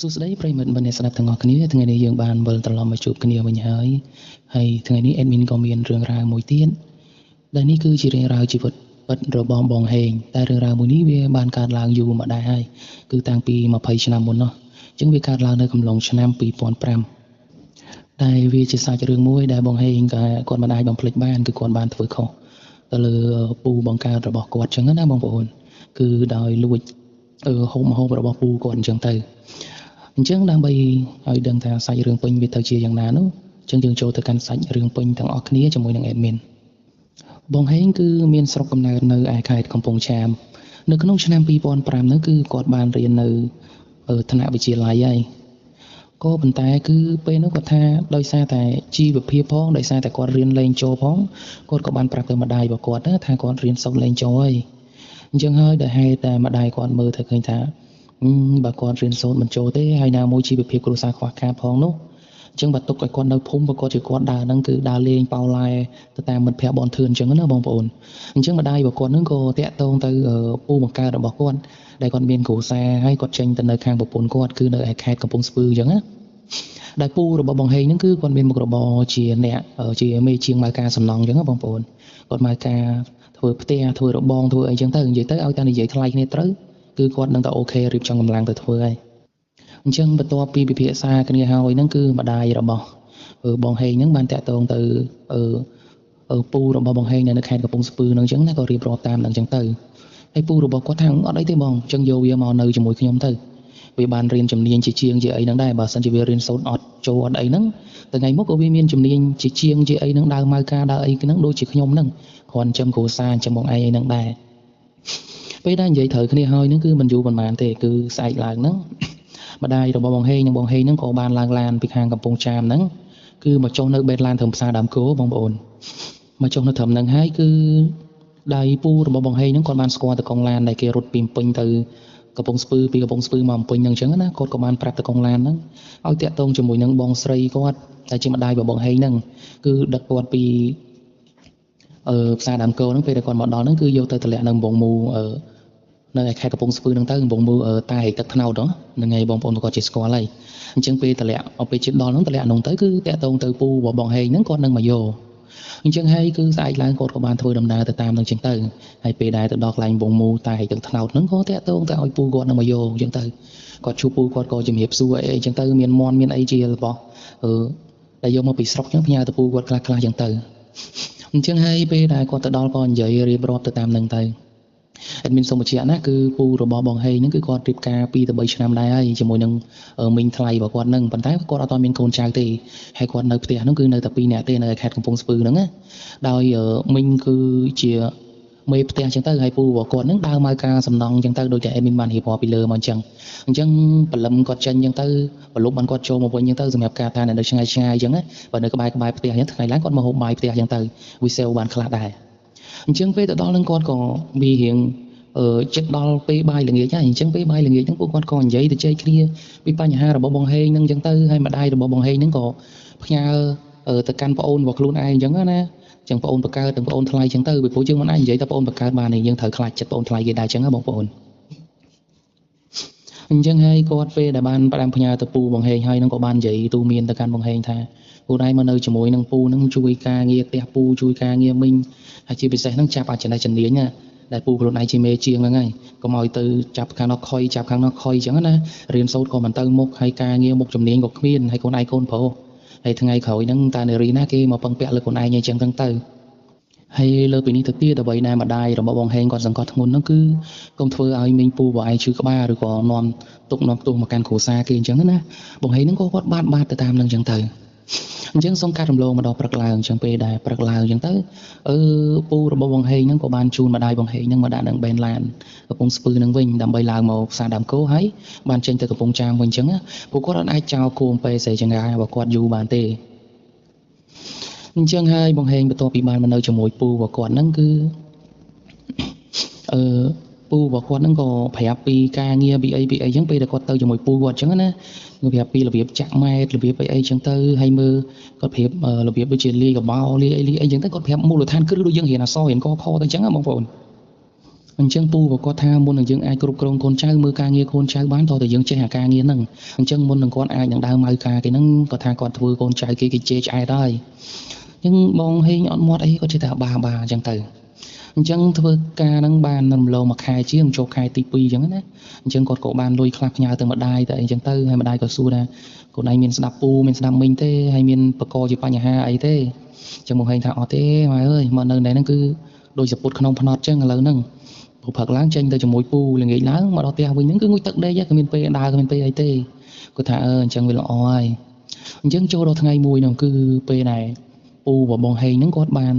សួស្តីប្រិយមិត្តមិត្តអ្នកស្ដាប់ទាំងអស់គ្នាថ្ងៃនេះយើងបានវិលត្រឡប់មកជួបគ្នាវិញហើយហើយថ្ងៃនេះ admin ក៏មានរឿងរ៉ាវមួយទៀតដែលនេះគឺជារឿងរ៉ាវជីវិតពិតរបស់បងហេងតែរឿងរ៉ាវមួយនេះវាបានកើតឡើងយូរមកដែរហើយគឺតាំងពី20ឆ្នាំមុននោះអញ្ចឹងវាកើតឡើងនៅកំឡុងឆ្នាំ2005ដែលវាជាសាច់រឿងមួយដែលបងហេងក៏គាត់មិនអាចបំភ្លេចបានគឺគាត់បានធ្វើខុសទៅលើពូបង្កើតរបស់គាត់អញ្ចឹងណាបងប្អូនគឺដោយលួចហូបម្ហូបរបស់ពូគាត់អញ្ចឹងទៅអញ្ចឹងដើម្បីឲ្យដឹងថាសាច់រឿងពេញវាទៅជាយ៉ាងណានោះអញ្ចឹងយើងចូលទៅកាន់សាច់រឿងពេញទាំងអស់គ្នាជាមួយនឹង admin បងហេងគឺមានស្រុកកំណើតនៅឯខេត្តកំពង់ចាមនៅក្នុងឆ្នាំ2005នោះគឺគាត់បានរៀននៅថ្នាក់វិទ្យាល័យហើយក៏ប៉ុន្តែគឺពេលនោះគាត់ថាដោយសារតែជីវភាពផងដោយសារតែគាត់រៀនលេងចូលផងគាត់ក៏បានប្រាប់ទៅម្ដាយរបស់គាត់ថាគាត់រៀនសូត្រលេងចូលហើយអញ្ចឹងហើយដែលហេតុតែម្ដាយគាត់មើលទៅឃើញថាបើគាត់រៀនសូត្រមិនចូលទេហើយណាមួយជីវភាពគ្រួសារខ្វះខាតផងនោះអញ្ចឹងបើទុកឲ្យគាត់នៅភូមិបើគាត់ជាគាត់ដើរហ្នឹងគឺដើរលេងប៉ោឡែទៅតាមមិត្តភ័ក្តិបនធឿនអញ្ចឹងណាបងប្អូនអញ្ចឹងម្ដាយរបស់គាត់ហ្នឹងក៏តាក់ទងទៅពូបង្កើតរបស់គាត់ដែលគាត់មានគ្រួសារហើយគាត់ចេញទៅនៅខាងប្រពន្ធគាត់គឺនៅឯខេត្តកំពង់ស្ពឺអញ្ចឹងណាដែលពូរបស់បងហេងហ្នឹងគឺគាត់មានមុខរបរជាអ្នកជាមេជាងម៉ៅការសំណង់អញ្ចឹងណាបងប្អូនគាត់ម៉ៅការធ្វើផ្ទះធ្វើរបងធ្វើអីអញ្ចឹងទៅនិយាយទៅឲ្យតែនិយាយថ្លៃគ្នាត្រូវគឺគាត់នឹងតែអូខេរៀបចំកម្លាំងទៅធ្វើហើយអញ្ចឹងបន្ទាប់ពីពិភាក្សាគ្នាហើយហ្នឹងគឺម្ដាយរបស់បងហេងហ្នឹងបានតាក់ទងទៅពូរបស់បងហេងនៅខេត្តកំពង់ស្ពឺហ្នឹងអញ្ចឹងណាក៏រៀបរាប់តាមហ្នឹងអញ្ចឹងទៅហើយពូរបស់គាត់ថាអត់អីទេបងអញ្ចឹងយកវាមកនៅជាមួយខ្ញុំទៅវាបានរៀនជំនាញជាជាងជាអីហ្នឹងដែរបើសិនជាវារៀនសូត្រអត់ចូលអត់អីហ្នឹងថ្ងៃមុខក៏វាមានជំនាញជាជាងជាអីហ្នឹងដើរម៉ៅការដើរអីហ្នឹងដូចជាខ្ញុំហ្នឹងគ្រាន់ចិញ្ចឹមគ្រួសារចិញ្ចឹមបងឯងអីហ្នឹងដែរពេលដែលនិយាយត្រូវគ្នាហើយហ្នឹងគឺមិនយូរប៉ុន្មានទេគឺស្អែកឡើងហ្នឹងម្ដាយរបស់បងហេងនិងបងហេងហ្នឹងក៏បានឡើងឡានពីខាងកំពង់ចាមហ្នឹងគឺមកចុះនៅបេតឡានត្រឹមផ្សារដើមគោបងប្អូនមកចុះនៅត្រឹមហ្នឹងហើយគឺដៃពូរបស់បងហេងហ្នឹងគាត់បានស្គាល់តកងឡានដែលគេរត់ពីពេញទៅកំពង់ស្ពឺពីកំពង់ស្ពឺមកពេញហ្នឹងអញ្ចឹងណាគាត់ក៏បានប្រាប់តកងឡានហ្នឹងឲ្យតាក់ទងជាមួយនឹងបងស្រីគាត់ដែលជាម្ដាយរបស់បងហេងហ្នឹងគឺដឹកគាត់ពីផ្សារដើមគោហ្នឹងពេលដែលគាត់មកដល់ហ្នឹងគឺយកទៅតម្លាក់នៅកំពង់មូនៅឯខេត្តកំពង់ស្ពឺហ្នឹងទៅកំពង់មូតែទឹកថ្នោតហ្នឹងហើយបងប្អូនគាត់ជាស្គាល់ហើយអញ្ចឹងពេលតម្លាក់ដល់ពេលជិតដល់ហ្នឹងតម្លាក់នោះទៅគឺតាក់ទងទៅពូរបស់បងហេងហ្នឹងគាត់នឹងមកយកអញ្ចឹងហើយគឺស្អែកឡើងគាត់ក៏បានធ្វើដំណើរទៅតាមនឹងអញ្ចឹងទៅហើយពេលដែលទៅដល់កន្លែងវងមូតែទឹកថ្នោតហ្នឹងក៏តាក់ទងទៅឲ្យពូគាត់នឹងមកយកអញ្ចឹងទៅគាត់ជួបពូគាត់ក៏ជំរាបសួរអីអញ្ចឹងទៅមានមន់មានអីជារបស់ដែលយកមកពីស្រុកអញ្ចឹងផ្ញើទៅពូគាត់ខ្លះខ្លះអញ្ចឹងទៅអញ្ចឹងហើយពេលដែលគាត់ទៅដល់ក៏និយាយរៀបរាប់ទៅតាមនឹងទៅ admin សូមបញ្ជាក់ណាគឺពូរបស់បងហេងហ្នឹងគឺគាត់រៀបការ2ទៅ3ឆ្នាំដែរហើយជាមួយនឹងមីងថ្លៃរបស់គាត់ហ្នឹងប៉ុន្តែគាត់អត់មានកូនចៅទេហើយគាត់នៅផ្ទះហ្នឹងគឺនៅតែ2នាក់ទេនៅខេត្តកំពង់ស្ពឺហ្នឹងណាដោយមីងគឺជាមេផ្ទះអញ្ចឹងទៅហើយពូរបស់គាត់ហ្នឹងដើរមកការសំណង់អញ្ចឹងទៅដូចតែ admin បានរៀបរាប់ពីលើមកអញ្ចឹងអញ្ចឹងព្រលឹមគាត់ចេញអញ្ចឹងទៅព្រលប់បានគាត់ចូលមកវិញអញ្ចឹងទៅសម្រាប់ការថានៅឆ្ងាយឆ្ងាយអញ្ចឹងណាបើនៅក្បែរក្បែរផ្ទះអញ្ចឹងថ្ងៃឡើងគាត់មកហូបបាយផ្ទះអញ្ចឹងទៅវាសេវបានខ្លះដែរអញ្ចឹងពេលទៅដល់នឹងគាត់ក៏វារៀងចិត្តដល់ពេលបាយល្ងាចហើយអញ្ចឹងពេលបាយល្ងាចហ្នឹងពួកគាត់ក៏និយាយទៅជែកគ្នាពីបញ្ហារបស់បងហេងហ្នឹងអញ្ចឹងទៅហើយម្ដាយរបស់បងហេងហ្នឹងក៏ផ្ញើទៅកាន់ប្អូនរបស់ខ្លួនឯងអញ្ចឹងណាចឹងប្អូនបង្កើតទាំងប្អូនថ្លៃចឹងទៅពីព្រោះយើងមិនអាចនិយាយថាប្អូនបង្កើតបានទេយើងត្រូវខ្លាចចិត្តប្អូនថ្លៃគេដែរចឹងណាបងប្អូនអញ្ចឹងហើយគាត់ពេលដែលបានផ្ដាំផ្ញើទៅពូបងហេងហើយនឹងក៏បាននិយាយទូមានទៅកាន់បងហេងថាពូឯងមកនៅជាមួយនឹងពូនឹងជួយការងារផ្ទះពូជួយការងារមីងហើយជាពិសេសនឹងចាប់អាចចំណេះជំនាញណាដែលពូខ្លួនឯងជាមេជាងហ្នឹងហើយកុំឲ្យទៅចាប់ខាងនោះខុយចាប់ខាងនោះខុយអញ្ចឹងណារៀនសូត្រក៏មិនទៅមុខហើយការងារមុខជំនាញក៏គ្មានហើយកូនឯងកូនប្រុសហើយថ្ងៃក្រោយហ្នឹងតានារីណាគេមកពឹងពាក់លើខ្លួនឯងអញ្ចឹងទៅហើយលើពីនេះទៅទៀតអ្វីដែលម្ដាយរបស់បងហេងគាត់សង្កត់ធ្ងន់ហ្នឹងគឺកុំធ្វើឲ្យមីងពូរបស់ឯងឈឺក្បាលឬក៏នាំទុកនាំទោសមកកាន់គ្រួសារគេអញ្ចឹងណាបងហេងហ្នឹងក៏គាត់បានបាតទៅតាមនឹងអញ្ចឹងទៅអញ្ចឹងសូមកាត់រំលងមកដល់ព្រឹកឡើងអញ្ចឹងពេលដែលព្រឹកឡើងអញ្ចឹងទៅពូរបស់បងហេងហ្នឹងក៏បានជូនម្ដាយបងហេងហ្នឹងមកដាក់នឹងបេនឡានកំពង់ស្ពឺហ្នឹងវិញដើម្បីឡើងមកផ្សារដើមគោហើយបានចេញទៅកំពង់ចាមវិញអញ្ចឹងណាពួកគាត់អត់អាចចោលគោពេស្រីចង្ការបស់គាត់យូរបានទេអញ្ចឹងហើយបងហេងបន្ទាប់ពីបានមកនៅជាមួយពូរបស់គាត់ហ្នឹងគឺពូរបស់គាត់ហ្នឹងក៏ប្រាប់ពីការងារពីអីពីអីចឹងពេលដែលគាត់ទៅជាមួយពូគាត់ចឹងណាគាត់ប្រាប់ពីរបៀបចាក់ម៉ែត្ររបៀបអីអីចឹងទៅហើយមើលគាត់ប្រាប់របៀបដូចជាលាយកបោលាយអីលាយអីចឹងទៅគាត់ប្រាប់មូលដ្ឋានគ្រឹះដូចយើងរៀនអក្សររៀនកខទៅចឹងណាបងប្អូន អញ្ចឹងពូក៏គាត់ថាមុននឹងយើងអាចគ្រប់គ្រងកូនចៅមើលការងារកូនចៅបានតើតែយើងចេះអាការងារហ្នឹងអញ្ចឹងមុននឹងគាត់អាចនឹងដើរម៉ៅការគេហ្នឹងគាត់ថាគាត់ធ្វើកូនចៅគេគេជេរឆ្អែតហើយអញ្ចឹងបងហេងអត់មាត់អីគាត់ចេះតែបាបាអញ្ចឹងទៅអញ្ចឹងធ្វើការហ្នឹងបានរំលងមួយខែជាងចូលខែទី2អញ្ចឹងណាអញ្ចឹងគាត់ក៏បានលុយខ្លះផ្ញើទៅម្ដាយទៅអីអញ្ចឹងទៅហើយម្ដាយក៏សួរថាកូនឯងមានស្ដាប់ពូមានស្ដាប់មីងទេហើយមានបកជាបញ្ហាអីទេអញ្ចឹងបងហេងថាអត់ទេម៉ែអើយមកនៅនេះហ្នឹងគឺដូចសពុតក្នុងផ្នត់អញ្ចឹងឥឡូវហ្នឹងព្រឹកឡើងចេញទៅជាមួយពូល្ងាចឡើងមកដល់ផ្ទះវិញហ្នឹងគឺងុយទឹកដេកគ្មានពេលដើរគ្មានពេលអីទេគាត់ថាអឺអញ្ចឹងវាល្អហើយអញ្ចឹងចូលដល់ថ្ងៃមួយហ្នឹងគឺពេលដែលពូរបស់បងហេងហ្នឹងគាត់បា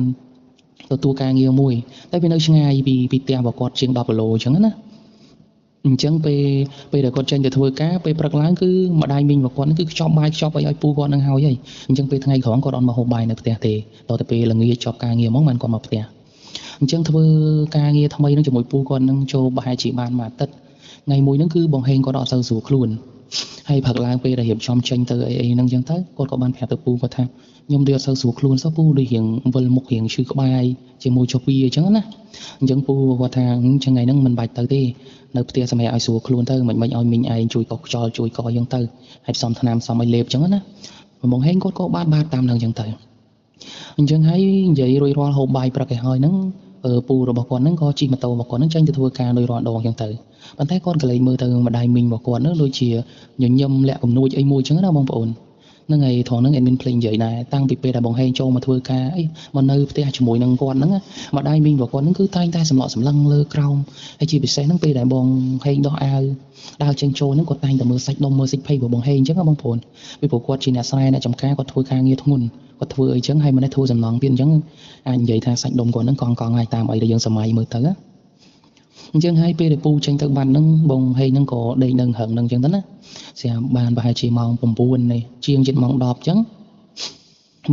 នទទួលការងារមួយតែវានៅឆ្ងាយពីផ្ទះរបស់គាត់ជាង10គីឡូអញ្ចឹងណាអញ្ចឹងពេលដែលគាត់ចេញទៅធ្វើការពេលព្រឹកឡើងគឺម្ដាយមីងរបស់គាត់ហ្នឹងគឺខ្ចប់បាយខ្ចប់អីឲ្យពូគាត់នឹងហើយអញ្ចឹងពេលថ្ងៃក្រងគាត់អត់មកហូបបាយនៅផ្ទះទេដល់តែពេលល្ងាចចប់ការងារហ្មងបានគាត់មកផ្ទះអញ្ចឹងធ្វើការងារថ្មីនឹងជាមួយពូគាត់នឹងចូលប្រហែលជាបានមួយអាទិត្យថ្ងៃមួយហ្នឹងគឺបងហេងគាត់អត់សូវស្រួលខ្លួនហើយព្រឹកឡើងពេលដែលរៀបចំចេញទៅអីអីហ្នឹងអញ្ចឹងទៅគាត់ក៏បានប្រាប់ទៅពូគាត់ថាខ្ញុំដូចអត់សូវស្រួលខ្លួនសោះពូដូចរៀងវិលមុខរៀងឈឺក្បាយជាមួយចុះពីអញ្ចឹងណាអញ្ចឹងពូគាត់ថាថ្ងៃហ្នឹងមិនបាច់ទៅទេនៅផ្ទះសម្រាប់ឲ្យស្រួលខ្លួនទៅមិនឲ្យមីងឯងជួយកោសខ្យល់ជួយកោអញ្ចឹងទៅហើយផ្សំថ្នាំផ្សំឲ្យលេបអញ្ចឹងណាបងហេងគាត់ក៏បានបាទតាមនឹងអញ្ចឹងទៅអញ្ចឹងហើយនិយាយរួចរាល់ហូបបាយព្រឹកឲ្យហើយហ្នឹងពូរបស់គាត់ហ្នឹងក៏ជិះម៉ូតូរបស់គាត់ហ្នឹងចេញទៅធ្វើការដោយរាល់ដងអញ្ចឹងទៅប៉ុន្តែគាត់ក៏លេចមើលទៅម្ដាយមីងរបស់គាត់ហ្នឹងដូចជាញញឹមលាក់កំនួចអីមួយអញ្ចឹងណាបងប្អូនហ្នឹងហើយត្រង់ហ្នឹងអេដមីនភ្លេចនិយាយដែរតាំងពីពេលដែលបងហេងចូលមកធ្វើការអីមកនៅផ្ទះជាមួយនឹងគាត់ហ្នឹងម្ដាយមីងរបស់គាត់ហ្នឹងគឺតែងតែសម្លក់សម្លឹងលើក្រោមហើយជាពិសេសហ្នឹងពេលដែលបងហេងដោះអាវដើរចេញចូលហ្នឹងគាត់តែងតែមើលសាច់ដុំមើលសាច់ភ័យរបស់បងហេងអញ្ចឹងណាបងប្អូនពីព្រោះគាត់ជាអ្នកស្រែអ្នកចំការគាត់ធ្វើការងារធ្ងន់គាត់ធ្វើអីចឹងហើយមិនได้ធ្វើសំណងទៀតអញ្ចឹងអាចនិយាយថាសាច់ដុំគាត់ហ្នឹងកង់កង់ហើយតាមអីដែលយើងសម័យមើលទៅណាអញ្ចឹងហើយពេលដែលពូចេញទៅបាត់ហ្នឹងបងហេងហ្នឹងក៏ដេកនឹងរឹងហ្នឹងអញ្ចឹងទៅណាស្រាប់បានប្រហែលជាម៉ោង9នេះជាងជិតម៉ោង10អញ្ចឹង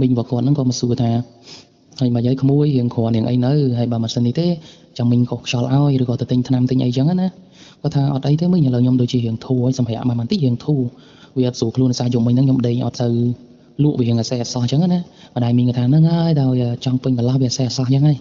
មីងរបស់គាត់ហ្នឹងក៏មកសួរថាហើយមកយាយក្មួយរៀងគ្រាន់រៀងអីនៅហើយបើម៉ាស៊ីននេះទេចាំមីងកោសខ្យល់ឲ្យឬក៏ទៅទិញថ្នាំទិញអីចឹងណាគាត់ថាអត់អីទេមីងឥឡូវខ្ញុំដូចជារៀងធូរហើយសម្រាប់មកបន្តិចរៀងធូរវាអត់ស្រួលខ្លួនសារយំមិញហ្នឹងខ្ញុំដេកអត់សូវលក់វារៀងអសេះអសោះអញ្ចឹងណាម្ដាយមីងគាត់ថាហ្នឹងហើយដល់ចង់ពេញកន្លះវាអសេះអសោះអញ្ចឹងហើយ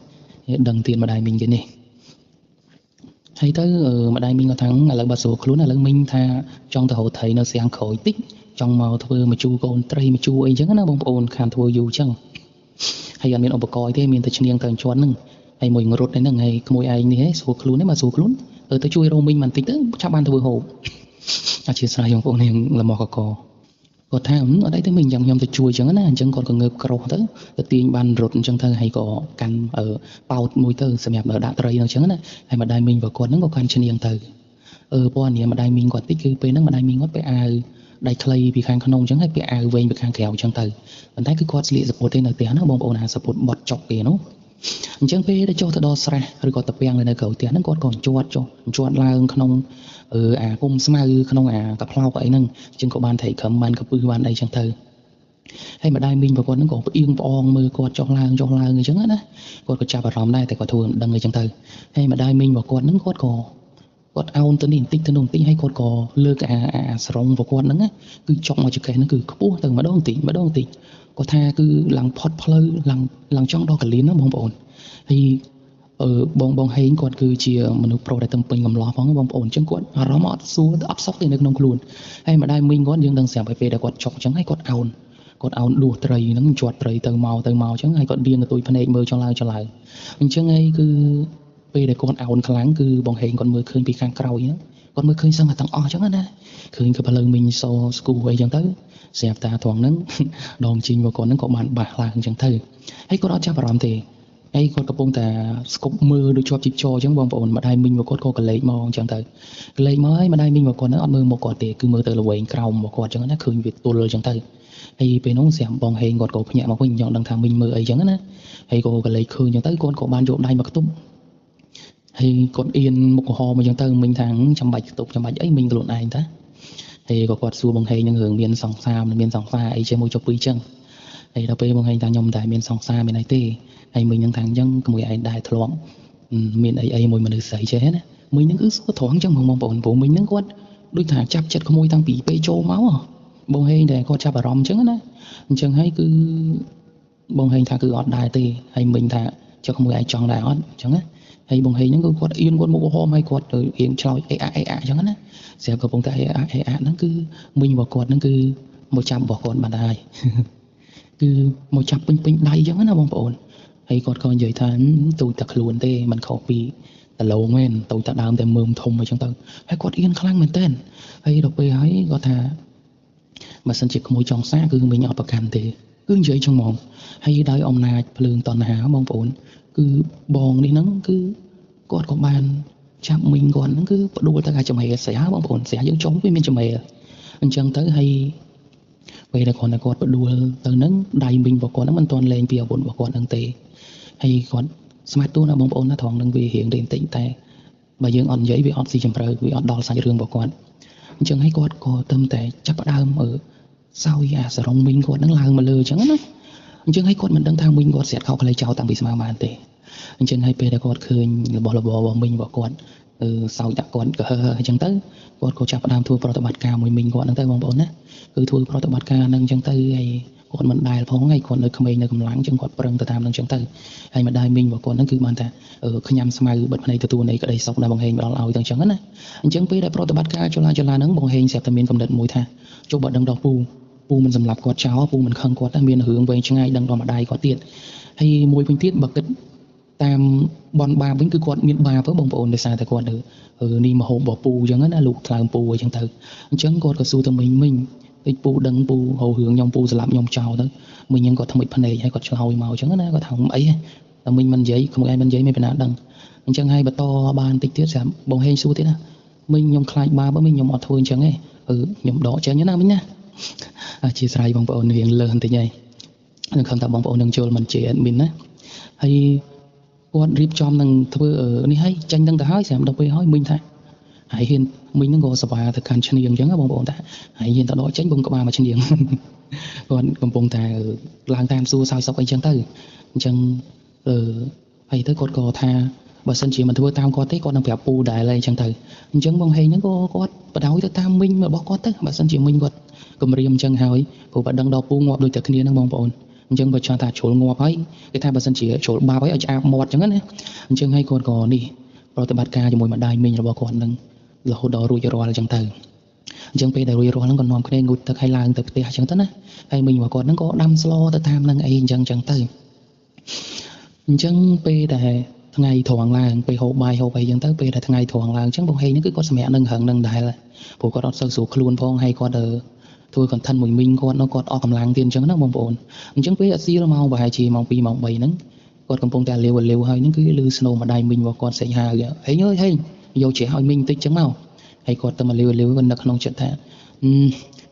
ដឹងទៀតម្ដាយមីងគេនេះហើយទៅម្ដាយមីងគាត់ថាឥឡូវបើស្រួលខ្លួនឥឡូវមីងថាចង់ទៅរកត្រីនៅស្រាំងក្រោយតិចចង់មកធ្វើមជូរកូនត្រីមជូរអីអញ្ចឹងណាបងប្អូនខានធ្វើយូរអញ្ចឹងហើយអត់មានឧបករណ៍អីទេមានតែឈ្នាងទៅជាន់ហ្នឹងហើយមួយងរុតហ្នឹងហើយក្មួយឯងនេះហ៎ស្រួលខ្លួនទេបើស្រួលខ្លួនទៅជួយរោមីងបន្តិចទៅឆាប់បានធ្វើហូបអធិស្ឋានបងប្អូនរៀងលមកកគាត់ថាអត់អីទេមីងយ៉ាងខ្ញុំទៅជួយអញ្ចឹងណាអញ្ចឹងគាត់ក៏ងើបក្រោះទៅទៅទាញបានរត់អញ្ចឹងទៅហើយក៏កាន់ប៉ោតមួយទៅសម្រាប់ដាក់ត្រីអញ្ចឹងណាហើយម្ដាយមីងរបស់គាត់ហ្នឹងក៏កាន់ឈ្នាងទៅពណ៌នាម្ដាយមីងគាត់តិចគឺពេលហ្នឹងម្ដាយមីងគាត់ពាក់អាវដៃខ្លីពីខាងក្នុងអញ្ចឹងហើយពាក់អាវវែងពីខាងក្រៅអញ្ចឹងទៅប៉ុន្តែគឺគាត់ស្លៀកសពុតទេនៅផ្ទះណាបងប្អូនអាសពុតបត់ចុកគេនោះអញ្ចឹងពេលដែលចុះទៅដល់ស្រះឬក៏តាពាំងនៅក្រោយផ្ទះហ្នឹងគាត់ក៏ជាត់ចុះជាត់ឡើងក្នុងអាគុំស្មៅក្នុងអាកផ្លោកអីហ្នឹងអញ្ចឹងក៏បានត្រីខឹមបានកពឹសបានអីចឹងទៅហើយម្ដាយមីងរបស់គាត់ហ្នឹងក៏ផ្អៀងផ្អងមើលគាត់ចុះឡើងចុះឡើងអញ្ចឹងណាគាត់ក៏ចាប់អារម្មណ៍ដែរតែគាត់ធ្វើមិនដឹងអីចឹងទៅហើយម្ដាយមីងរបស់គាត់ហ្នឹងគាត់ក៏គាត់អោនទៅនេះបន្តិចទៅនោះបន្តិចហើយគាត់ក៏លើកអាសរងរបស់គាត់ហ្នឹងគឺចុកមកចង្កេះហ្នឹងគឺខ្ពស់ទៅម្ដងបន្តិចម្ដងបន្តិចគាត់ថាគឺឡើងផុតផ្លូវឡើងចង់ដល់កលៀនណាបងប្អូនហើយបងហេងគាត់គឺជាមនុស្សប្រុសដែលទំពេញកំឡោះផងបងប្អូនអញ្ចឹងគាត់អារម្មណ៍អត់ស្រួលអត់សុខទេនៅក្នុងខ្លួនហើយម្ដាយមីងគាត់យើងដឹងស្រាប់ហើយពេលដែលគាត់ចុកអញ្ចឹងហើយគាត់អោនដួសត្រីហ្នឹងជាប់ត្រីទៅមកទៅមកអញ្ចឹងហើយគាត់ដៀងកន្ទុយភ្នែកមើលចង់ឡើងចង់ឡើងអញ្ចឹងហើយគឺពេលដែលគាត់អោនខ្លាំងគឺបងហេងគាត់មើលឃើញពីខាងក្រោយហ្នឹងគាត់មើលឃើញសឹងតែទាំងអស់អញ្ចឹងណាឃើញក៏ផ្លូវមីងសស្គូអីចឹងទៅស្រាប់តាត្រង់ហ្នឹងដងជីងរបស់គាត់ហ្នឹងក៏បានបាសឡើងអញ្ចឹងទៅហើយគាត់អត់ចាប់អារម្មណ៍ទេហើយគាត់កំពុងតែស្គប់មើលដូចជាប់ជីបចរអញ្ចឹងបងប្អូនម្ដាយមីងរបស់គាត់ក៏កលេចមកអញ្ចឹងទៅកលេចមកហើយម្ដាយមីងរបស់គាត់ហ្នឹងអត់មើលមកគាត់ទេគឺមើលទៅល្វែងក្រោមរបស់គាត់អញ្ចឹងណាឃើញវាទល់អញ្ចឹងទៅហើយពេលនោះស្រាប់បងហេងគាត់ក៏ភ្ញាក់មកវិញចង់ដឹងថាមីងមើលអីអញ្ចឹងណាហើយក៏កលេចឃើញអញ្ចឹងទៅគាត់ក៏បានយកដៃមកខ្ទប់ហើយគាត់អៀនមុខក្រហមអញ្ចឹងទៅមីងថាចាំបាច់ខ្ទប់ចាំបាច់អីមីងខ្លួនឯងតាហើយក៏គាត់សួរបងហេងនឹងរឿងមានសង្សារមិនមានសង្សារអីជាមួយចុះពីអញ្ចឹងហើយដល់ពេលបងហេងថាខ្ញុំតែមានសង្សារមានអីទេហើយមីងនឹងថាអញ្ចឹងក្មួយឯងដែរធ្លាប់មានអីអីមួយមនុស្សស្រីចេះណាមីងនឹងគឺសួរត្រង់អញ្ចឹងបងប្អូនព្រោះមីងនឹងគាត់ដូចថាចាប់ចិត្តក្មួយតាំងពីពេលចូលមកបងហេងតែគាត់ចាប់អារម្មណ៍អញ្ចឹងណាអញ្ចឹងហើយគឺបងហេងថាគឺអត់ដែរទេហើយមីងថាចុះក្មួយឯងចង់ដែរអត់អញ្ចឹងណា ហើយបងហេងហ្នឹងគឺគាត់អៀនគាត់មុខក្រហមហើយគាត់ទៅរៀងឆ្លោយអេអាអេអាអញ្ចឹងណាស្រាប់កំពុងតែអេអាអេអាហ្នឹងគឺមីងរបស់គាត់ហ្នឹងគឺមកចាប់របស់គាត់បាត់ហើយគឺមកចាប់ពេញពេញដៃអញ្ចឹងណាបងប្អូនហើយគាត់ក៏និយាយថាទូចតែខ្លួនទេมันខុសពីតឡងមែនតូចតែដើមតែមើមធំអញ្ចឹងទៅហើយគាត់អៀនខ្លាំងមែនទែនហើយដល់ពេលហើយគាត់ថាបើសិនជាក្មួយចង់សាគឺមីងអត់ប្រកាន់ទេគឺនិយាយចឹងហ្មងហើយដោយអំណាចភ្លើងតណ្ហាបងប្អូនគឺបងនេះហ្នឹងគឺគាត់ក៏បានចាប់មីងគាត់ហ្នឹងគឺផ្ដួលទៅអាចំហេស្រះបងប្អូនស្រះយើងចុងវាមានចំហេអញ្ចឹងទៅហើយពេលដែលគាត់គាត់ផ្ដួលទៅហ្នឹងដៃមីងរបស់គាត់ហ្នឹងមិនទាន់លែងពីអាវុធរបស់គាត់ហ្នឹងទេហើយគាត់ស្មាតទួណាបងប្អូនណាត្រង់នឹងវារៀងតិចតែបើយើងអត់និយាយវាអត់ស៊ីជម្រៅវាអត់ដល់សាច់រឿងរបស់គាត់អញ្ចឹងហើយគាត់ក៏ទៅតែចាប់ផ្ដើមសោយអាសរងមីងគាត់ហ្នឹងឡើងមកលើអញ្ចឹងណាអញ្ចឹងហើយគាត់មិនដឹងថាមីងគាត់ស្រាត់ខោខ្លីចោលតាំងពីស្មើបានទេអញ្ចឹងហើយពេលដែលគាត់ឃើញរបស់របររបស់មីងរបស់គាត់សោយដាក់គាត់ក៏ហឺអញ្ចឹងទៅគាត់ក៏ចាប់ផ្ដើមធ្វើប្រតិបត្តិការមួយមីងគាត់ហ្នឹងទៅបងប្អូនណាគឺធ្វើប្រតិបត្តិការហ្នឹងអញ្ចឹងទៅហើយគាត់មិនដែលផងហើយគាត់នៅក្មេងនៅកម្លាំងអញ្ចឹងគាត់ប្រឹងទៅតាមនឹងអញ្ចឹងទៅហើយម្ដាយមីងរបស់គាត់ហ្នឹងគឺបានថាខ្ញាំស្មៅបិទភ្នែកទទួលនៃក្តីសុខដែលបងហេងផ្ដល់ឲ្យទៅអញ្ចឹងណាអញ្ចឹងពេលដែលប្រតិបត្តិការចលាចលាហ្នឹងបងហេងស្រាប់តែមានកំណត់មួយថាចុះបើដឹងដល់ពូពូមិនសម្លាប់គាត់ចោលពូមិនខឹងគាត់តែមានរឿងវែងឆ្ងាយដឹងដល់ម្ដាយគាត់ទៀតហើយមួយវិញទៀតបើគិតតាមបនបាបវិញគឺគាត់មានបាបបងប្អូនដោយសារតែគាត់នេះមហូបរបស់ពូអញ្ចឹងណាលោកថ្លើមពូអញ្ចឹងទៅអញ្ចឹងគាត់ក៏សួរទៅមីងមីងតិចពូដឹងពូហៅរឿងខ្ញុំពូស្លាប់ខ្ញុំចោលទៅមីងហ្នឹងគាត់ថ្មិចភ្នែកហើយគាត់ឆ្លើយមកអញ្ចឹងណាគាត់ថាអីតែមីងមិននិយាយក្មួយឯងមិននិយាយមិនពីណាដឹងអញ្ចឹងហើយបន្តបានតិចទៀតស្រាប់បងហេងសួរទៀតណាមីងខ្ញុំខ្លាចបាបមីងខ្ញុំអត់ធ្វើអញ្ចឹងទេខ្ញុំដកចេញណាមីងណាអធិស្ឋានបងប្អូនរៀងលើសបន្តិចហើយនឹងខំថាបងប្អូននឹងចូលមិនជា admin ណាហើយគាត់រៀបចំនឹងធ្វើនេះហើយចាញ់នឹងទៅហើយស្រាប់ដល់ពេលហើយមីងថាហើយហ៊ានមីងហ្នឹងក៏សវ៉ាទៅកាន់ឈ្នៀងអញ្ចឹងបងប្អូនតាហើយហ៊ានទៅដកចេញបងក្បាលមកឈ្នៀងគាត់កំពុងតែឡើងតាមសួរសោយសុកអីចឹងទៅអញ្ចឹងហើយទៅគាត់ក៏ថាបើសិនជាមិនធ្វើតាមគាត់ទេគាត់នឹងប្រាប់ពូដែរអីចឹងទៅអញ្ចឹងបងហេងហ្នឹងក៏គាត់បដ ாய் ទៅតាមមីងរបស់គាត់ទៅបើសិនជាមីងគាត់គម្រាមអញ្ចឹងហើយព្រោះបើដឹងដល់ពូងាប់ដូចតែគ្នាហ្នឹងបងប្អូនអញ្ចឹងបើចង់ថាជ្រុលងាប់ហើយគេថាបើសិនជាជ្រុលបាបហើយឲ្យឆ្អាបមាត់អញ្ចឹងណាអញ្ចឹងហើយគាត់ក៏នេះប្រតិបត្តិការជាមួយម្ដាយមីងរបស់គាត់នឹងរហូតដល់រួចរាល់អញ្ចឹងទៅអញ្ចឹងពេលដែលរួចរាល់ហ្នឹងក៏នាំគ្នាងូតទឹកឲ្យឡើងទៅផ្ទះអញ្ចឹងទៅណាហើយមីងរបស់គាត់ហ្នឹងក៏ដាំស្លទៅតាមនឹងអីអញ្ចឹងអញ្ចឹងទៅអញ្ចឹងពេលដែលថ្ងៃត្រង់ឡើងពេលហូបបាយហូបអីអញ្ចឹងទៅពេលដែលថ្ងៃត្រង់ឡើងអញ្ចឹងបងហេងហ្នឹងគឺគាត់សម្រាកនឹងរឹងនឹងដែរព្រោះគាត់អត់សូវស្រួលខ្លួនផងហើយគាត់ធ្វើ content មួយមីងគាត់នោះគាត់អស់កម្លាំងទៀតអញ្ចឹងណាបងប្អូនអញ្ចឹងពេលអសៀលម៉ោងប្រហែលជាម៉ោង2ម៉ោង3ហ្នឹងគាត់កំពុងតែលាវលាវហើយហ្នឹងគឺលឺស្នូម្ដាយមីងរបស់គាត់ស្រែកហៅហេងអើយហេងយកជ្រះឲ្យមីងតិចចឹងមកហើយគាត់ទៅមកលាវលាវគាត់នឹកក្នុងចិត្តថា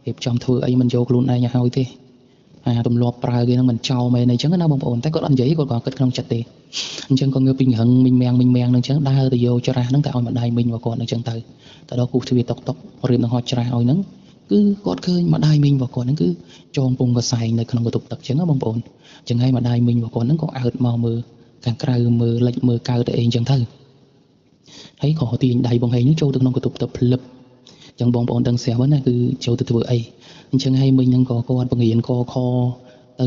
រៀបចំធ្វើអីមិនយកខ្លួនឯងឲ្យហើយទេអាទម្លាប់ប្រើគេហ្នឹងមិនចោលមែនអីចឹងណាបងប្អូនតែគាត់អត់និយាយគាត់ក៏គិតក្នុងចិត្តទេអញ្ចឹងក៏ងើបពីរឹងមីងមាំងមីងមាំងហ្នឹងចឹងដើរទៅយកច្រាសហ្នឹងទៅឲ្យម្ដាយមីងរបស់គាត់ហ្នឹងចឹងទៅទៅដល់គូសទ្វារតុកតុករៀបនឹងហត់ច្រាសឲ្យហ្នឹងគឺគាត់ឃើញម្ដាយមីងរបស់គាត់ហ្នឹងគឺចងពងកសែងនៅក្នុងបន្ទប់ទឹកចឹងណាបងប្អូនអញ្ចឹងហើយម្ដាយមីងរបស់គាត់ហ្នឹងក៏អើតមកមើលខាងក្រៅមើលលិចមើលកើតទៅអីចឹងទៅហើយក៏ទាញដៃបងហេងហ្នឹងចូលទៅក្នុងបន្ទប់ទឹកភ្លឹបអញ្ចឹងបងប្អូនដឹងស្រាប់ណាគឺចូលទៅធ្វើអីអញ្ចឹងហើយមីងហ្នឹងក៏គាត់បង្រៀនកខទៅ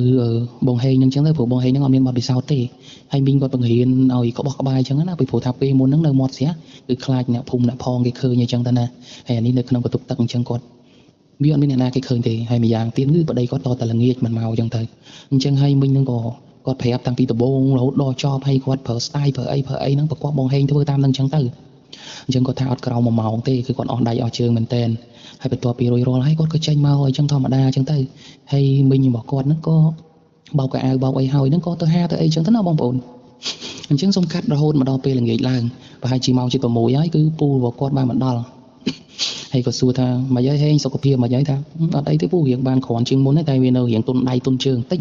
បងហេងហ្នឹងអញ្ចឹងទៅព្រោះបងហេងហ្នឹងអត់មានបទពិសោធន៍ទេហើយមីងគាត់បង្រៀនឲ្យក្បោះក្បាយអញ្ចឹងណាពីព្រោះថាពេលមុនហ្នឹងនៅមាត់ស្រះគឺខ្លាចអ្នកភូមិអ្នកផងគេឃើញអញ្ចឹងទៅណាហើយអានេះនៅក្នុងបន្ទប់ទឹកអញ្ចឹងគាត់វាអត់មានអ្នកណាគេឃើញទេហើយម្យ៉ាងទៀតគឺប្តីគាត់តតែល្ងាចមិនមកអញ្ចឹងទៅអញ្ចឹងហើយមីងហ្នឹងក៏គាត់ប្រាប់តាំងពីដំបូងរហូតដល់ចប់ហើយគាត់ប្រើ style ប្រើអីប្រើអីហ្នឹងប្រកបបងហេងធ្វើតាមនឹងអញ្ចឹងទៅអញ្ចឹងគាត់ថាអត់ក្រោម1ម៉ោងទេគឺគាត់អស់ដៃអស់ជើងមែនតែនហើយបន្ទាប់ពីរួចរាល់ហើយគាត់ក៏ចេញមកអញ្ចឹងធម្មតាអញ្ចឹងទៅហើយមីងរបស់គាត់ហ្នឹងក៏បោកកៅអៅបោកអីហើយហ្នឹងក៏ទៅហាទៅអីអញ្ចឹងទៅណាបងប្អូនអញ្ចឹងសូមកាត់រហូតមកដល់ពេលល្ងាចឡើងប្រហែលជាម៉ោងជិត6ហើយគឺពូរបស់គាត់បានមកដល់ហើយក៏សួរថាម៉េចហើយហេងសុខភាពម៉េចហើយថាអត់អីទេពូរៀងបានគ្រាន់ជាងមុនទេតែវានៅរៀងទុនដៃទុនជើងតិច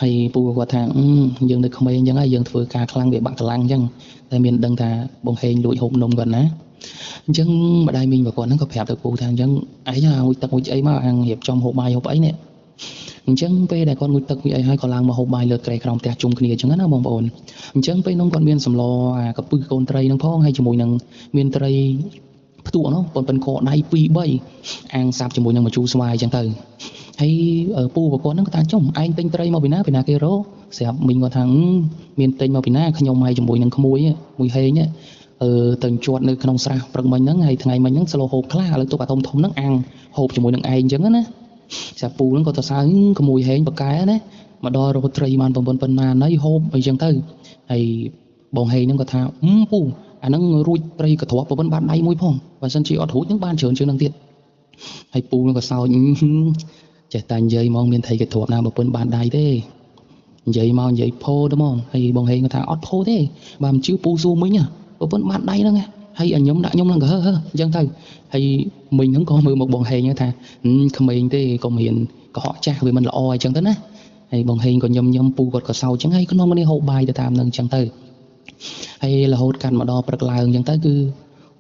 ហើយពូគាត់ថាយើងនៅក្មេងអញ្ចឹងហើយយើងធ្វើការខ្លាំងវាបាក់កម្លាំងអញ្ចឹងតែមានដឹងថាបងហេងលួចហូបនំគាត់ណាអញ្ចឹងម្ដាយមីងរបស់គាត់ហ្នឹងក៏ប្រាប់ទៅពូថាអញ្ចឹងឯងឲ្យទឹកមួយអីមកអាងរៀបចំហូបបាយហូបអីនេះអញ្ចឹងពេលដែលគាត់ងូតទឹកមួយអីហើយក៏ឡើងមកហូបបាយលើគ្រែក្រោមផ្ទះជុំគ្នាអញ្ចឹងណាបងប្អូនអញ្ចឹងពេលនោះគាត់មានសម្លអាកពឹសកូនត្រីហ្នឹងផងហើយជាមួយនឹងមានត្រីផ្ទក់នោះប៉ុនប៉ុនកដៃ2 3អាងសាប់ជាមួយនឹងម្ជូរស្វាយអញ្ចឹងទៅ ហើយពូប្រពន្ធហ្នឹងក៏ថា ចុំឯងទិញត្រីមកពីណា ពីណាគេរក? ស្រាប់មីងគាត់ថា មានទិញមកពីណា ខ្ញុំហើយជាមួយនឹងក្មួយមួយហេង អឺទៅជាត់នៅក្នុងស្រះព្រឹកមិញហ្នឹង ហើយថ្ងៃមិញហ្នឹងស្លហូបខ្លះ ឥឡូវទុកអាធំធំហ្នឹងអាំងហូបជាមួយនឹងឯងអញ្ចឹងណា។ ស្រាប់ពូហ្នឹងក៏ទៅសើ ក្មួយហេងបកែណា មកដល់រកត្រីបាន9ប៉ុណ្ណាណីហូបអីចឹងទៅ។ ហើយបងហេងហ្នឹងក៏ថា ពូ អាហ្នឹងរួចត្រីកទ្រាប់ប្រពន្ធបានដៃមួយផង បើសិនជាអត់រួចហ្នឹងបានច្រើនជាងហ្នឹងទៀត។ ហើយពូហ្នឹងក៏សើច ចេះតែនិយាយហ្មង មានត្រីកទ្រាប់ណាប្រពន្ធបានដៃទេ និយាយមកនិយាយផោទៅហ្មង។ ហើយបងហេងក៏ថា អត់ផោទេ បើមិនជឿពូសួរមិញ ប្រពន្ធបានដៃហ្នឹង ហើយឲ្យខ្ញុំដាក់ខ្ញុំឡើងក៏ហឺហឺអញ្ចឹងទៅ។ ហើយមិញហ្នឹងក៏មើលមកបងហេងថា ក្មេងទេ កុំរៀនកុហកចាស់ វាមិនល្អអញ្ចឹងទៅណា។ ហើយបងហេងក៏ញឹមញឹម ពូគាត់ក៏សើចអញ្ចឹង ហើយក្នុងនេះហូបបាយទៅតាមនឹងអញ្ចឹងទៅ។ ហើយរហូតកាន់មកដល់ព្រឹកឡើងអញ្ចឹងទៅ គឺ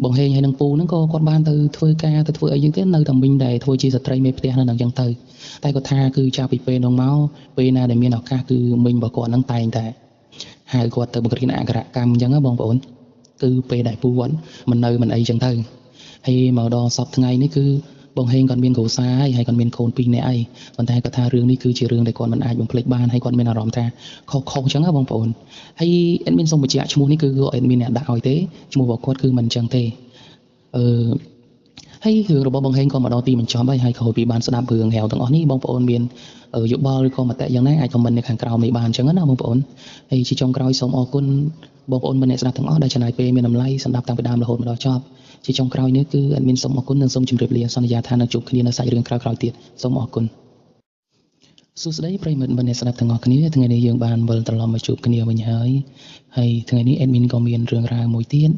បងហេងហើយនឹងពូហ្នឹងក៏គាត់បានទៅធ្វើការទៅធ្វើអីចឹងទៅ នៅតែមីងដែលធ្វើជាស្ត្រីមេផ្ទះនៅនឹងចឹងទៅ។ តែគាត់ថា គឺចាប់ពីពេលនោះមក ពេលណាដែលមានឱកាស គឺមីងរបស់គាត់ហ្នឹងតែងតែហៅគាត់ទៅបង្រៀនអក្ខរកម្មអញ្ចឹងណាបងប្អូន គឺពេលដែលពូគាត់មិននៅមិនអីចឹងទៅ។ ហើយមកដល់សប្តាហ៍ថ្ងៃនេះ គឺបងហេងគាត់មានគ្រួសារហើយ ហើយគាត់មានកូន2នាក់ហើយ ប៉ុន្តែគាត់ថារឿងនេះគឺជារឿងដែលគាត់មិនអាចបំភ្លេចបាន ហើយគាត់មានអារម្មណ៍ថាខុសខុសអញ្ចឹងណាបងប្អូន។ ហើយ admin សូមបញ្ជាក់ឈ្មោះនេះគឺ admin អ្នកដាក់ឲ្យទេ ឈ្មោះរបស់គាត់គឺមិនអញ្ចឹងទេ។ អឺហើយរឿងរបស់បងហេងក៏មកដល់ទីបញ្ចប់ហើយ ហើយក្រោយពីបានស្ដាប់រឿងរ៉ាវទាំងអស់នេះ បងប្អូនមានយោបល់ឬក៏មតិយ៉ាងណា អាច comment នៅខាងក្រោមនេះបានអញ្ចឹងណាបងប្អូន។ ហើយជាចុងក្រោយ សូមអរគុណបងប្អូនម្នាក់ស្ដាប់ទាំងអស់ដែលចំណាយពេលមានតម្លៃសម្រាប់តាំងពីដើមរហូតមកដល់ចប់។ ជាចុងក្រោយនេះគឺ admin សូមអរគុណនិងសូមជម្រាបលា សន្យាថានឹងជួបគ្នានៅសាច់រឿងក្រោយៗទៀត សូមអរគុណ។ សួស្តីប្រិយមិត្តមិត្តអ្នកស្ដាប់ទាំងអស់គ្នា ថ្ងៃនេះយើងបានវិលត្រឡប់មកជួបគ្នាវិញហើយ ហើយថ្ងៃនេះ admin ក៏មានរឿងរ៉ាវមួយទៀត